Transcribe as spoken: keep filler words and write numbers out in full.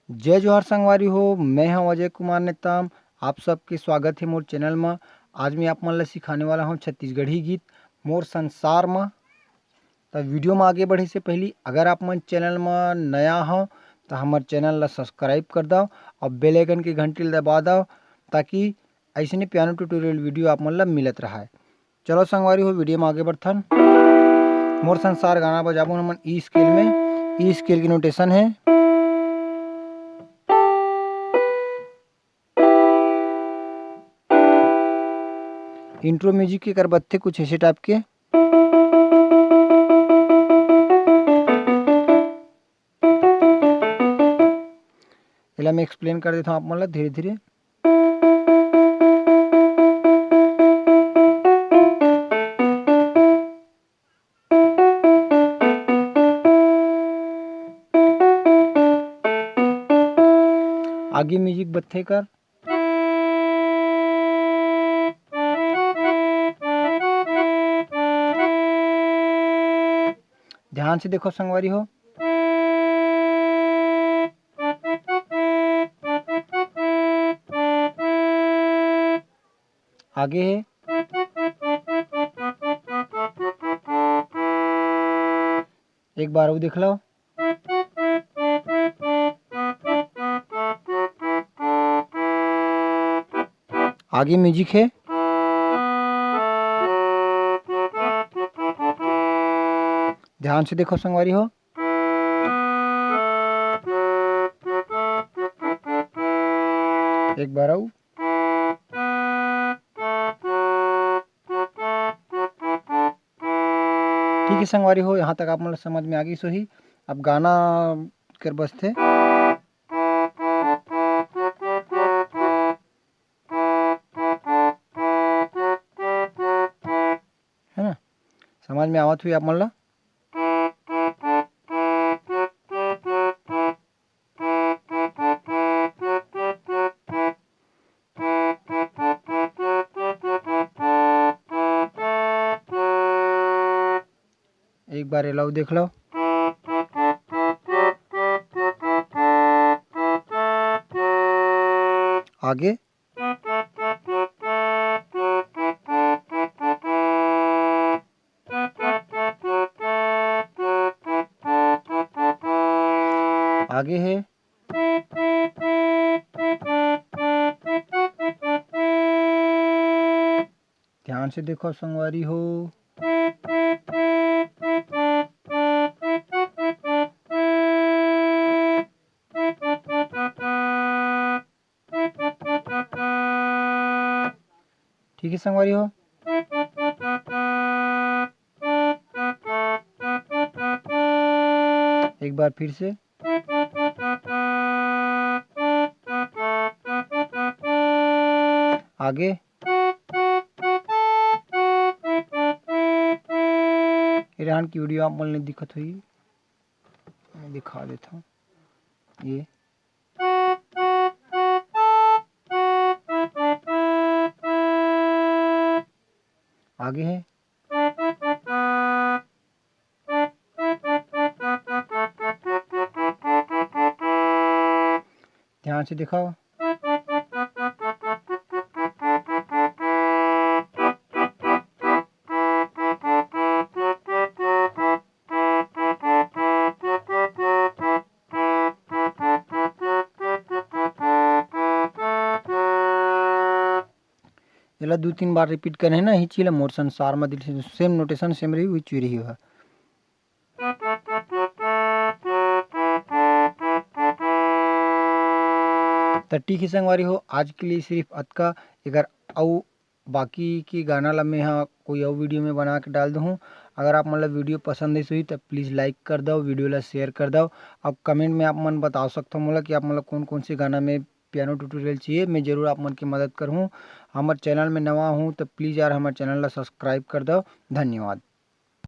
जय जोहार संगवारी हो, मैं हूं अजय कुमार नेताम। आप सबके स्वागत हे मोर चैनल म। आज मैं आप मन ला सिखाने वाला हूं छत्तीसगढ़ी गीत मोर संसार म। त वीडियो म आगे बढ़े से पहली अगर आप मन चैनल म नया हो त हमर चैनल ला सब्सक्राइब कर दव और बेल आइकन के घंटी ला दबा दव, ताकि ऐसने पियानो ट्यूटोरियल वीडियो आप मन ला मिलत रहे। चलो संगवारी हो, वीडियो म आगे बढ़थन। मोर संसार गाना बजाबो हमन ई स्केल में। ई स्केल के नोटेशन है। इंट्रो म्यूजिक के कर बत्थे कुछ ऐसे टाइप के। एला मैं एक्सप्लेन कर देता हूँ आप मन ला धीरे धीरे। आगे म्यूजिक बत्थे कर। ध्यान से देखो संगवारी हो। आगे है, एक बार अउ देख लो। आगे म्यूजिक है। ध्यान से देखो संगवारी हो। एक बार अउ। ठीक है संगवारी हो, यहाँ तक आप मन ला समझ में आ गई होही। अब गाना कर बजथे। है ना, समझ में आवत होही आप मन ला। एक बार एला अउ देख लो। आगे। आगे है। ध्यान से देखो संगवारी हो। ठीक है संगवारी हो, एक बार फिर से आगे। ईरान की वीडियो आप मन ला दिखत होही, मैं दिखा देता हूँ। ये आगे है। ध्यान से दिखाओ। एला दू तीन बार रिपीट करे हे ना, हिची ला मोर संसार म दिल से सेम नोटेशन सेम रही, उही चीज रही ओहा। त ठीक है संगवारी हो, आज के लिए सिर्फ अतका। अगर अउ बाकी के गाना ला मैं हा कोई अउ वीडियो में बना के डाल दूँ। अगर आप मन ला वीडियो पसंद आइस होही त प्लीज लाइक कर दव, वीडियो ला शेयर कर दव। अब कमेंट में आप मन बता सकथव मोला कि आप मन ला कौन कौन से गाना में पियानो ट्यूटोरियल चाहिए, मैं जरूर आप मन के मदद करहूँ। हमर चैनल में नवा हूँ त प्लीज यार हमर चैनल ला सब्सक्राइब कर दव। धन्यवाद।